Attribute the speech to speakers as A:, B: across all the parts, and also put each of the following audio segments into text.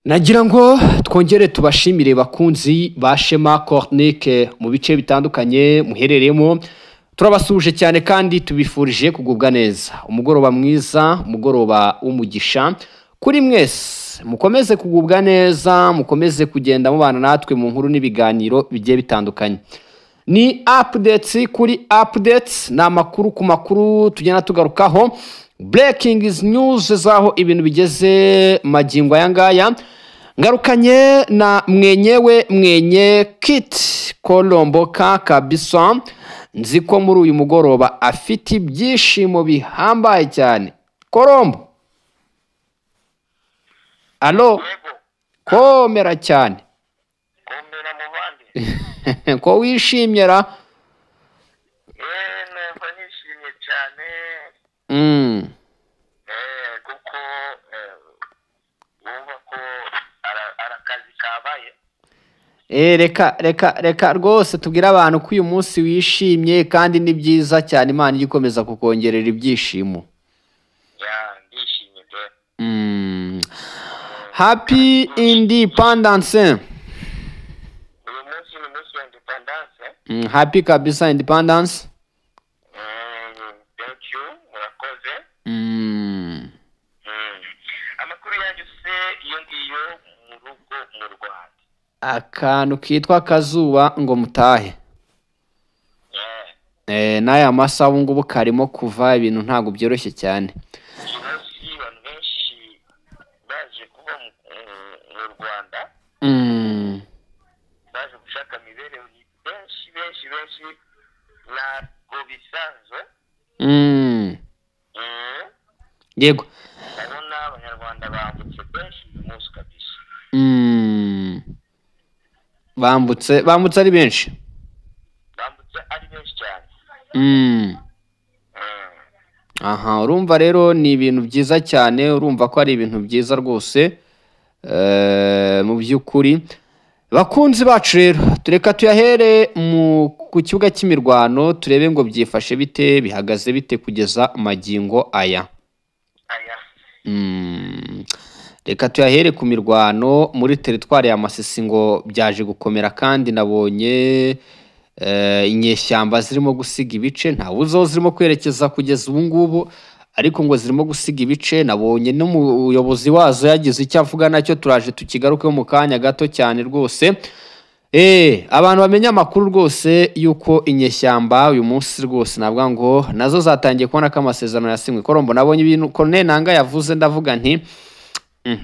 A: Nagira ngo twongere tubashimire, bakunzi ba Shema Cornique mu bice bitandukanye muherereyemo. Turabasuhuje cyane kandi tubifurije kugubwa neza. Umugoroba mwiza, umugoroba w'umugisha kuri mwese. Mukomeze kugubwa neza, mukomeze kugenda mubana natwe mu nkuru n'ibiganiro bigiye bitandukanye. Ni updates kuri updates, ni amakuru ku makuru tugenda tugarukaho. Breaking news zaho ibintu bigeze magingo aya ngaya. Ngarukanye na mwenyewe mwenye Kit Kolomboka kabisa. Nzi ko muri uyu mugoroba afite ibyishimo bihambaye cyane. Kolombo, alo?
B: Yego.
A: Komera cyane.
B: Komera muvandi.
A: Ko wishimye ra?
B: Numva nishimye cyane. Kuko wumva ko arakazi kabaye.
A: Reka reka reka rwose tubwire abantu ko uyu munsi wishimye kandi ni byiza cyane. Imana ijya ikomeza kukongerera ibyishimo.
B: Ya, ndishimye pe.
A: Happy independence.
B: Uyu munsi ni umunsi wa independence.
A: Happy kabisa independence.
B: Thank you, murakoze. Amakuru yanyu se iyo ngiyo mu rugo mu Rwanda?
A: Akantu kitwa akazuba ngo mutahe. N'aya masaha ubu ngubu karimo kuva, ibintu ntabwo byoroshye cyane.
B: Uyu munsi abantu benshi baje kuba mu Rwanda, baje gushaka imibereho, ni benshi benshi benshi, ntabwo bisanzwe.
A: Yego.
B: Ndabona Abanyarwanda bambutse benshi uyu munsi kabisa.
A: Bambutse ari benshi.
B: Bambutse ari benshi cyane.
A: Aha urumva rero ni ibintu byiza cyane, urumva ko ari ibintu byiza rwose. Mu by'ukuri, bakunzi bacu rero, tureka tuyahere ku kibuga cy'imirwano, turebe ngo byifashe bite, bihagaze bite kugeza magingo aya.
B: Aya.
A: Reka tuyahere ku mirwano muri teritwari ya Masisi, ngo byaje gukomera kandi nabonye inyeshyamba zirimo gusiga ibice, ntawe uzi aho zirimo kwerekeza kugeza ubu ngubu, ariko ngo zirimo gusiga ibice. Nabonye n'umuyobozi wazo yagize icyo avuga, nacyo turaje tukigarukeho mu kanya gato cyane rwose. Abantu bamenya amakuru rwose y'uko inyeshyamba uyu munsi rwose navuga ngo nazo zatangiye kubona ko amasezerano yasinywe. Korombo, nabonye ibintu Colonel Nanga yavuze, ndavuga nti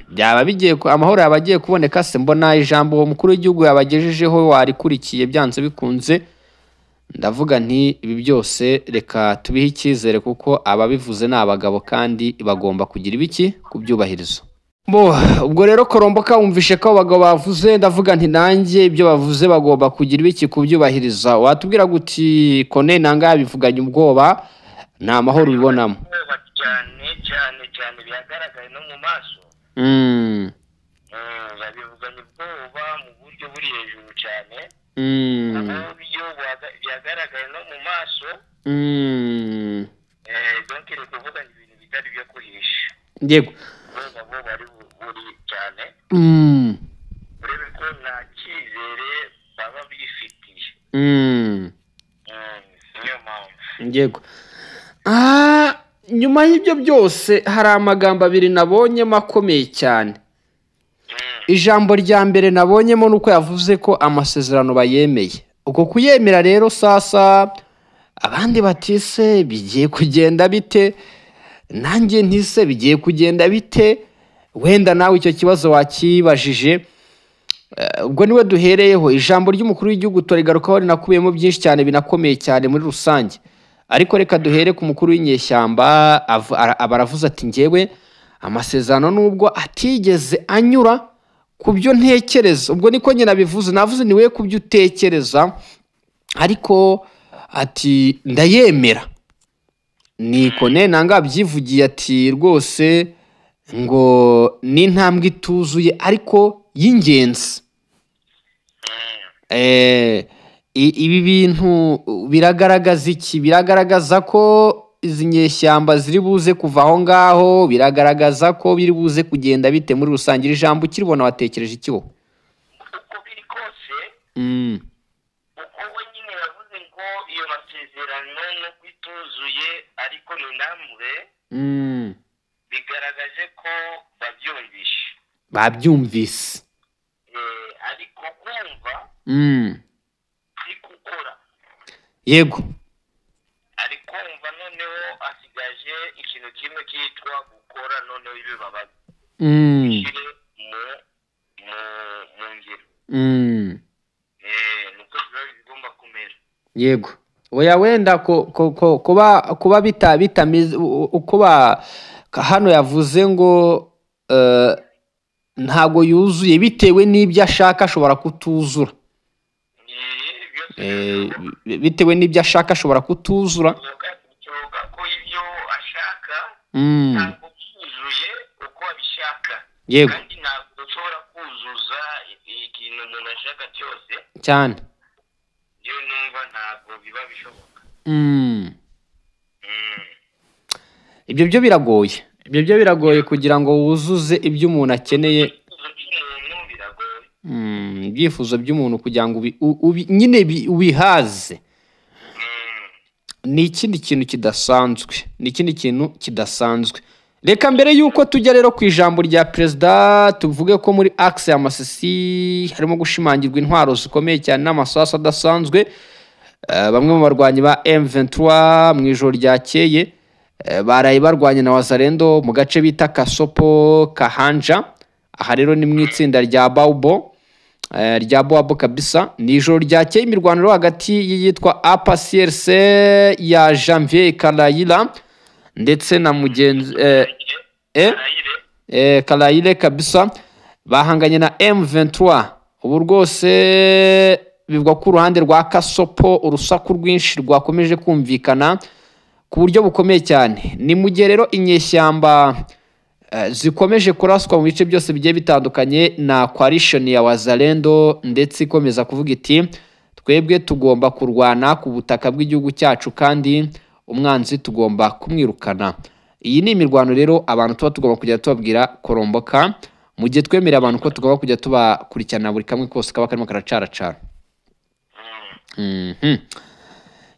A: byaba bigiye amahoro yaba agiye kuboneka se? Mbona ijambo umukuru w'igihugu yabagejejeho warikurikiye byanze bikunze, ndavuga nti ibi byose reka tubihe icyizere, kuko ababivuze ni abagabo kandi bagomba kugira ibiki kubyubahiriza. Bo, ubwo rero Koromboka, wumvishe ko abo bagabo bavuze, ndavuga nti nanjye ibyo bavuze bagomba kugira ibiki kubyubahiriza. Watubwira guti Kone Nanga yabivuganye ubwoba, nta mahoro ubibonamo?
B: Ubwoba cyane cyane cyane, byagaragaye no mu maso. Babivuganye ubwoba mu buryo buri hejuru cyane, mu buryo byagaragaye no mu maso. Donc iri kuvuga ibintu bitari byo kuhisha. Ubwoba bo bari buri cyane, urebe ko nta cyizere baba bifitiye. Niyo mpamvu.
A: Yego. Nyuma y'ibyo byose hari amagambo abiri nabonyemo akomeye cyane. Ijambo rya mbere nabonyemo ni uko yavuze ko amasezerano bayemeye. Uko kuyemera rero, sasa abandi batise bigiye kugenda bite? Nanjye ntise bigiye kugenda bite? Wenda nawe icyo kibazo wakibajije. Ubwo niwe duhereyeho. Ijambo ry'umukuru w'igihugu turigarukaho, rinakubiyemo byinshi cyane binakomeye cyane muri rusange, ariko reka duhere ku mukuru w'inyeshyamba. Aba aravuze ati: "Ngewe amasezerano nubwo atigeze anyura ku byo ntekereza," ubwo niko nyine abivuze, navuze ni we ku byo utekereza, ariko ati: "Ndayemera." Ni Kone Nanga abyivugiye, ati rwose ngo ni intambwe ituzuye ariko y'ingenzi. Ibi bintu biragaragaza iki? Biragaragaza ko izi nyeshyamba ziri buze kuva aho ngaho, biragaragaza ko biri buze kugenda bite muri rusange? Iri jambo ukiribona watekereje iki wowe?
B: Uko biri kose, uko we nyine yavuze ngo iyo masezerano nubwo ituzuye ariko ni intambwe, bigaragaje ko babyumvishe.
A: Babyumvise.
B: Ariko kumva si gukora. Ari kumva, noneho asigaje ikintu kimwe cyitwa gukora, noneho ibibabaza bishyire mu ngiro. Nuko biba bigomba kumera.
A: Yego, oya, wenda ko kuba bitameze kuba hano yavuze ngo ntago yuzuye, bitewe n'ibyo ashaka ashobora kutuzura.
B: Byose
A: Bitewe n'ibyo ashaka ashobora kutuzura.
B: Bishoboka ko ibyo ashaka ntabwo byuzuye uko abishaka. Kandi ntabwo ushobora kuzuza ikintu umuntu ashaka cyose.
A: Cyane.
B: Iyo numva ntabwo biba bishoboka.
A: Ibyo byo biragoye, ibyo byo biragoye kugira ngo wuzuze ibyo umuntu akeneye.
B: Ibyifuzo by'umuntu biragoye.
A: Ibyifuzo by'umuntu kugira ngo nyine ubihaze ni ikindi kintu kidasanzwe, ni ikindi kintu kidasanzwe. Reka mbere y'uko tujya rero ku ijambo rya perezida, tuvuge ko muri axe ya Masisi harimo gushimangirwa intwaro zikomeye cyane n'amasasu adasanzwe. Bamwe mu barwanyi ba M23 mu ijoro ryakeye baraye barwanye na Wazalendo mu gace bita Kasopo Kahanja. Aha rero ni mu itsinda rya Baubo, rya Boabo kabisa. Ni ijoro ryakeye imirwano iri hagati y'iyitwa APCRC ya Janvier Kalayira ndetse na mugenzi
B: Karayire.
A: Kalayire kabisa, bahanganye na M23. Ubu rwose bivugwa ko uruhande rwa Kasopo urusaku rwinshi rwakomeje kumvikana ku buryo bukomeye cyane. Ni mu gihe rero inyeshyamba zikomeje kuraswa mu bice byose bigiye bitandukanye na coalition ya Wazalendo, ndetse ikomeza kuvuga iti twebwe tugomba kurwana ku butaka bw'igihugu cyacu kandi umwanzi tugomba kumwirukana. Iyi ni imirwano rero abantu tuba tugomba kujya tubabwira koromboka, mu gihe twemerera abantu ko tugomba kujya tubakurikirana buri kamwe kose kaba karimo karacaracara.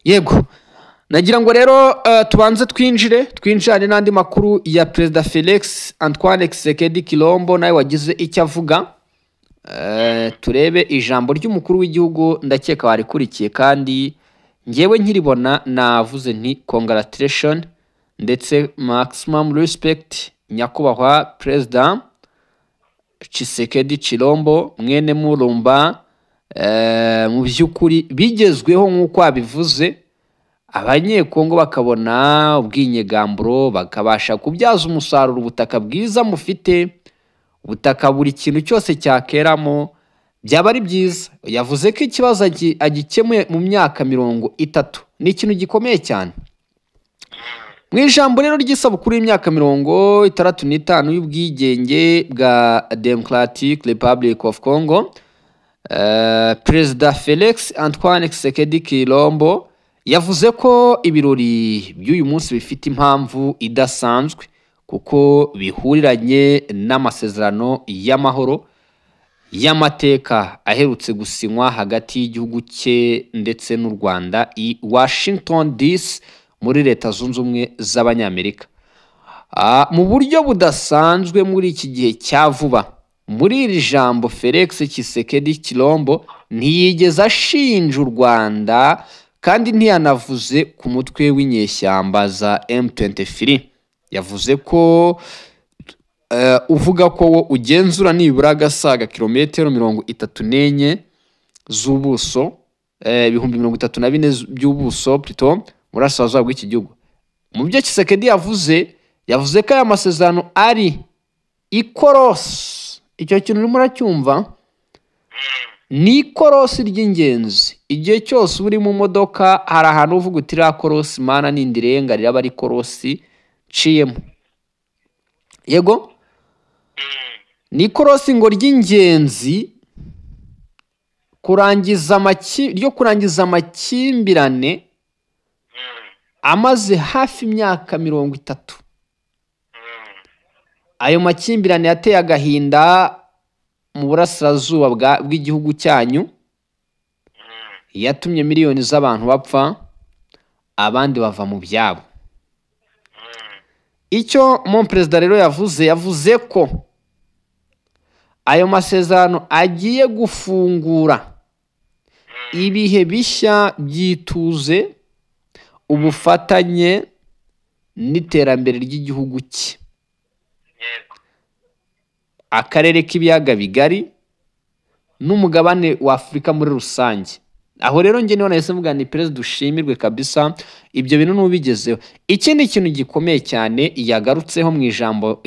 A: Yego, nagira ngo rero tubanze twinjirane n'andi makuru ya Perezida Felix Antoine Tshisekedi Kilombo, nawe wagize icyo avuga. Turebe ijambo ry'umukuru w'igihugu, ndakeka warikurikiye, kandi ngewe nkiribona navuze nti congratulation ndetse maximum respect, nyakubahwa Perezida Tshisekedi Chilombo mwene Murumba. Mu by'ukuri bigezweho nk'uko wabivuze, Abanyekongo bakabona ubwinyegamburo, bakabasha kubyaza umusaruro ubutaka bwiza mufite, ubutaka buri kintu cyose cyakeramo byaba ari byiza. Yavuze ko ikibazo agikemuye mu myaka 30, ni ikintu gikomeye cyane. Mu ijambo rero ry'isabukuru y'imyaka 65 y'ubwigenge bwa Democratic Republic of Congo, Perezida Felix Antoine Tshisekedi Kilombo yavuze ko ibirori by'uyu munsi bifite impamvu idasanzwe, kuko bihuriranye n'amasezerano y'amahoro y'amateka aherutse gusinywa hagati y'igihugu cye ndetse n'u Rwanda i Washington DC muri Leta Zunze Ubumwe z'Abanyamerika. Mu buryo budasanzwe muri iki gihe cya vuba, muri iri jambo Felix Tshisekedi Chilombo ntiyigeze ashinja u Rwanda kandi ntiyanavuze ku mutwe w'inyeshyamba za M23. Yavuze ko uvuga ko wo ugenzura nibura agasaga kilometero 34 z'ubuso, 34,000 by'ubuso plutôt, burasirazuba bw'iki gihugu. Mu byo Tshisekedi yavuze, yavuze ko aya masezerano ari ikorosi. Icyo kintu urimo uracyumva, ni ikorosi ry'ingenzi. Igihe cyose uri mu modoka hari ahantu uvuga uti iriya korosi mana nindirenga riraba ari ikorosi nciyemo. Yego, ni ikorosi ngo ry'ingenzi ryo kurangiza amakimbirane Amaze hafi imyaka 30. Ayo makimbirane yateye agahinda mu burasirazuba bw'igihugu cyanyu, yatumye miliyoni z'abantu bapfa, abandi bava mu byabo. Icyo mon perezida rero yavuze ko ayo masezerano agiye gufungura ibihe bishya byituze, ubufatanye n'iterambere ry'igihugu cye, akarere k'ibiyaga bigari n'umugabane wa Afurika muri rusange. Aho rero njye niho nahise mvuga ni perezida ushimirwe kabisa, ibyo bintu n'ubigezeho. Ikindi kintu gikomeye cyane yagarutseho mu ijambo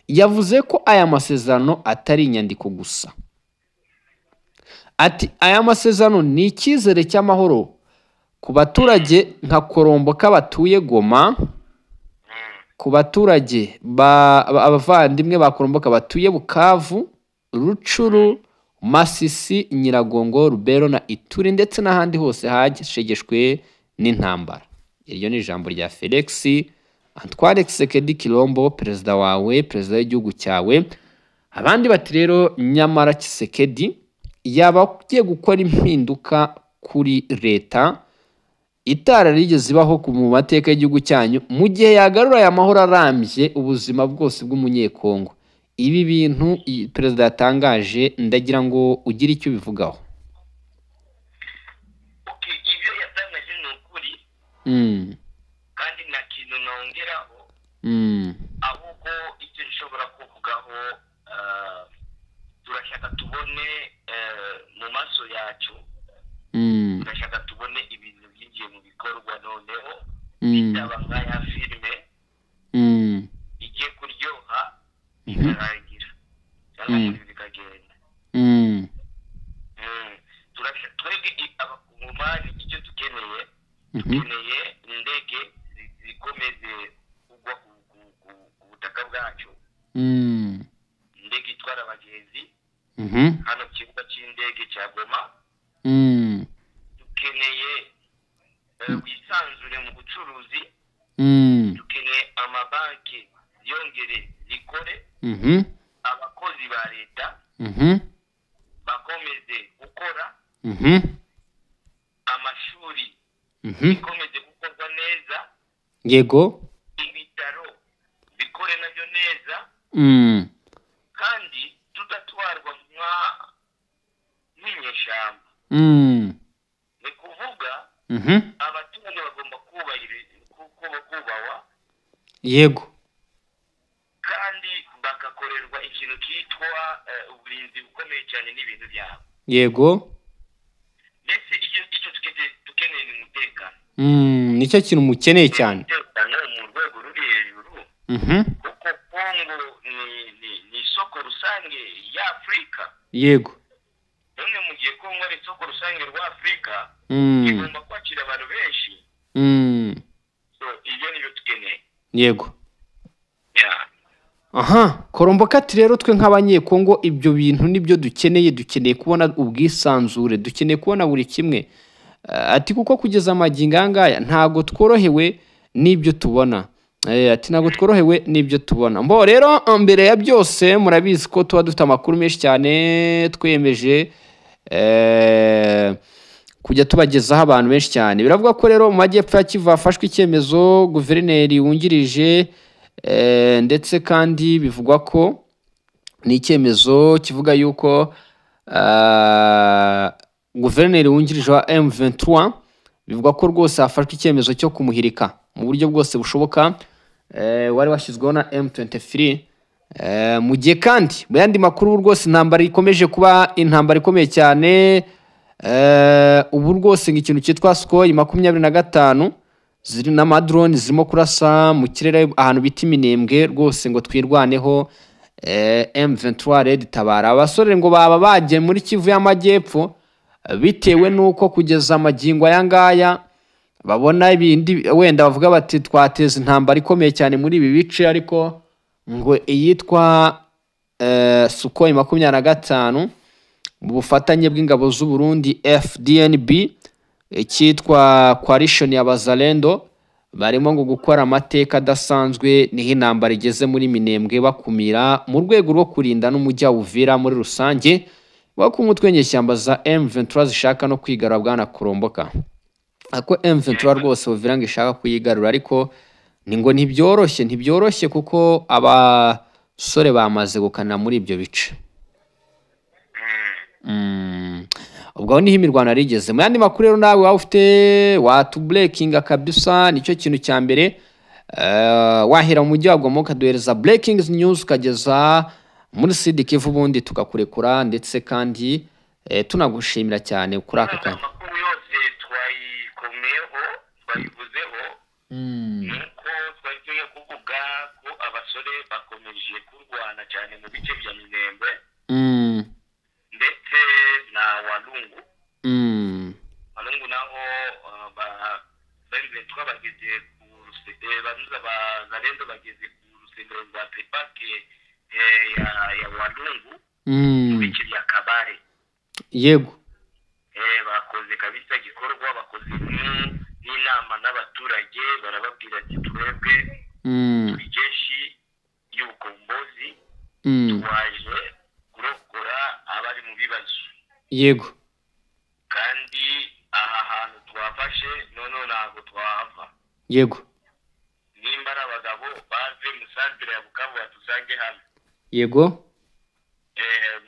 A: yavuze ko aya masezerano atari inyandiko gusa. Ati aya masezerano ni icyizere cy'amahoro ku baturage nka Koromboka batuye Goma, ku baturage abavandimwe ba Koromboka batuye Bukavu, Rucuru, Masisi, Nyiragongo, Rubero na Ituri ndetse n'ahandi hose hashegeshwe n'intambara. Iryo ni ijambo rya Felix Antoine Tshisekedi Tshilombo, perezida wawe, perezida w'igihugu cyawe. Abandi bati rero nyamara Tshisekedi yaba agiye gukora impinduka kuri leta itararigeze ibaho mu mateka y'igihugu cyanyu, mu gihe yagarura aya mahoro arambye ubuzima bwose bw'umunyekongo. Ibi bintu perezida yatangaje, ndagira ngo ugire icyo ubivugaho.
B: Ibyo yatangaje ni ukuri, kandi nta kintu nongeraho, ahubwo icyo nshobora kuvugaho, turashaka tubone mu maso yacu, turashaka tubone ibintu byinjiye mu bikorwa noneho, bitaba nka ya filime igiye kuryoha ikarangira cyangwa bikagenda. Twebwe abakongomani icyo dukeneye, dukeneye indege zikomeze kugwa ku butaka bwacu, indege itwara abagenzi hano ku kibuga cy'indege cya Goma. Dukeneye wisanzure mu bucuruzi, dukeneye amabanki yongere zikore, abakozi ba leta bakomeze gukora, amashuri bikomeze gukorwa neza,
A: yego,
B: ibitaro bikore nabyo neza, kandi tudatwarwa nk'inyeshyamba. Ni kuvuga abaturage bagomba kubahwa,
A: yego,
B: kandi bagakorerwa ikintu cyitwa uburinzi bukomeye cyane n'ibintu byabo,
A: yego.
B: Mbese icyo dukeneye ni umutekano.
A: Nicyo kintu mukeneye cyane,
B: umutekano mu rwego ruri hejuru, kuko Kongo ni isoko rusange ya Afurika,
A: yego.
B: None mu gihe Kongo ari isoko rusange rwa Afurika, igomba kwakira abantu benshi. So ibyo nibyo dukeneye,
A: yego. Aha Koromboka ati rero twe nk'abanyekongo ibyo bintu nibyo dukeneye, dukeneye kubona ubwisanzure, dukeneye kubona buri kimwe. Ati kuko kugeza amagingo aya ngaya ntago tworohewe n'ibyo tubona. Ati ntago tworohewe n'ibyo tubona. Mbo rero mbere ya byose murabizi ko tuba dufite amakuru menshi cyane twemeje kujya tubagezaho abantu benshi cyane. Biravuga ko rero mu majyepfo ya Kivu hafashwe icyemezo, guverineri wungirije, ndetse kandi bivugwa ko ni icyemezo kivuga yuko guverineri wungirije wa M23 bivugwa ko rwose hafashwe icyemezo cyo kumuhirika mu buryo bwose bushoboka, wari washyizweho na M23. Mu gihe kandi mu yandi makuru rwose intambara ikomeje kuba intambara ikomeye cyane. Ubu rwose ikintu cyitwa Sukhoi 25 ziri n'amadrone zirimo kurasa mu kirere ahantu bita Iminembwe, rwose ngo twirwaneho. M23 Red Tabara abasore ngo baba bagiye muri Kivu y'Amajyepfo bitewe nuko kugeza amagingo aya ngaya babona ibindi, wenda bavuga bati twateza intambara ikomeye cyane muri ibi bice, ariko ngo iyitwa Sukhoi 25 mu bufatanye bw'ingabo z'u Burundi FDNB icyitwa coalition ya Bazalendo barimo ngo gukora amateka adasanzwe, niho intambara igeze muri Minembwe bakumira mu rwego rwo kurinda n'umujyi wa Uvira muri rusange, bako umutwe w'inyeshyamba za M23 zishaka no kwigarura bwana Kuromboka. Ako M23 rwose Uvira ngo ishaka kuyigarura, ariko ni ngo ntibyoroshye kuko abasore bamaze gukana muri ibyo bice. Ubwo niho imirwano yari igeze. Mu yandi makuru rero nawe waba ufite watubreakinga kabisa, nicyo kintu cya mbere. Wahera mu mujyi wa Goma ukaduhereza breaking news ukageza muri Sud Kivu, ubundi tukakurekura, ndetse kandi tunagushimira cyane kuri aka kanya.
B: Amakuru yose twayikomeyeho, twayivuzeho, nuko twari tugiye kuvuga ko abasore bakomeje kurwana cyane mu bice bya Minembwe ndetse na Walungu. Walungu naho ba bageze ku banuza Bazalendo bageze ku rusengero rwa Tripake ya Walungu mu bice bya Kabare.
A: Yego.
B: Bakoze kabisa igikorwa, bakoze n'inama n'abaturage, barababwira ati twebwe turi jeshi y'ubukombozi, twaje kurokora abari mu bibazo.
A: Yego.
B: Kandi aha hantu twafashe none ntabwo twahava.
A: Yego.
B: Nimba ari abagabo bave mu santere ya Bukavu batusange hano.
A: Yego.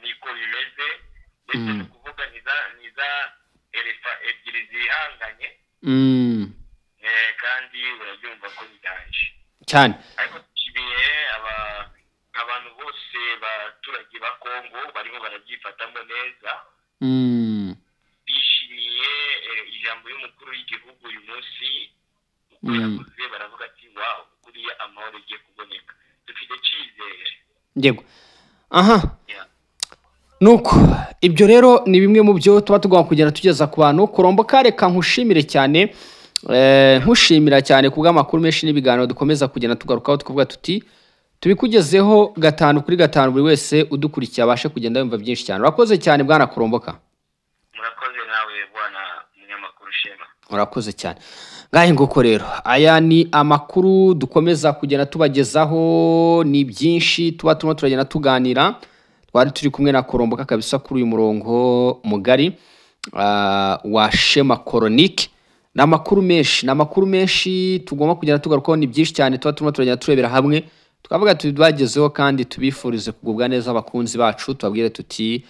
B: Niko bimeze, ndetse no kuvuga niza elefa ebyiri zihanganye. Kandi urabyumva ko biganje
A: cyane.
B: Ariko tushimiye abantu bose baturage ba Kongo barimo barabyifatamo neza. Bishimiye ijambo y'umukuru w'igihugu uyu munsi uko yavuze, baravuga ati wow, kuriya amahoro igiye kuboneka, dufite icyizere.
A: Yego. Aha. Nuko ibyo rero ni bimwe mu byo tuba tugomba kugenda tugeza ku bantu. Kuromboka, reka nkushimire cyane, nkushimira cyane kubw'amakuru menshi n'ibiganiro dukomeza kugenda tugarukaho, tukavuga tuti tubikugezeho 5 kuri 5, buri wese udukurikiye abashe kugenda yumva byinshi cyane. Urakoze cyane bwana Kuromboka.
B: Murakoze nawe bwana munyamakuru Shema.
A: Urakoze cyane. Ngahe nguko rero aya ni amakuru dukomeza kugenda tubagezaho, ni byinshi tuba turimo turagenda tuganira. Twari turi kumwe na Kuromboka kabisa kuri uyu murongo mugari wa Shema Chronique. Ni amakuru menshi tugomba kugenda tugarukaho, ni byinshi cyane tuba turimo turagenda turebera hamwe, tukavuga tubagezeho kandi tubifurize kugubwa neza abakunzi bacu, tubabwire tuti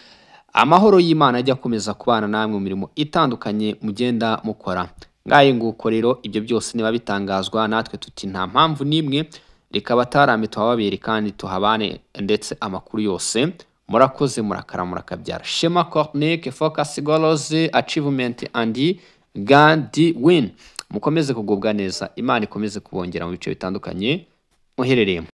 A: amahoro y'Imana ajya akomeza kubana namwe mu mirimo itandukanye mugenda mukora. Ngaye nguko rero ibyo byose niba bitangazwa natwe tuti nta mpamvu nimwe, reka batarame tuhababere kandi tuhabane ndetse amakuru yose. Murakoze, murakara, murakabyara. Shema Chronique, focus goals, achievement and God win. Mukomeze kugubwa neza, Imana ikomeze kubongera mu bice bitandukanye muherereyemo.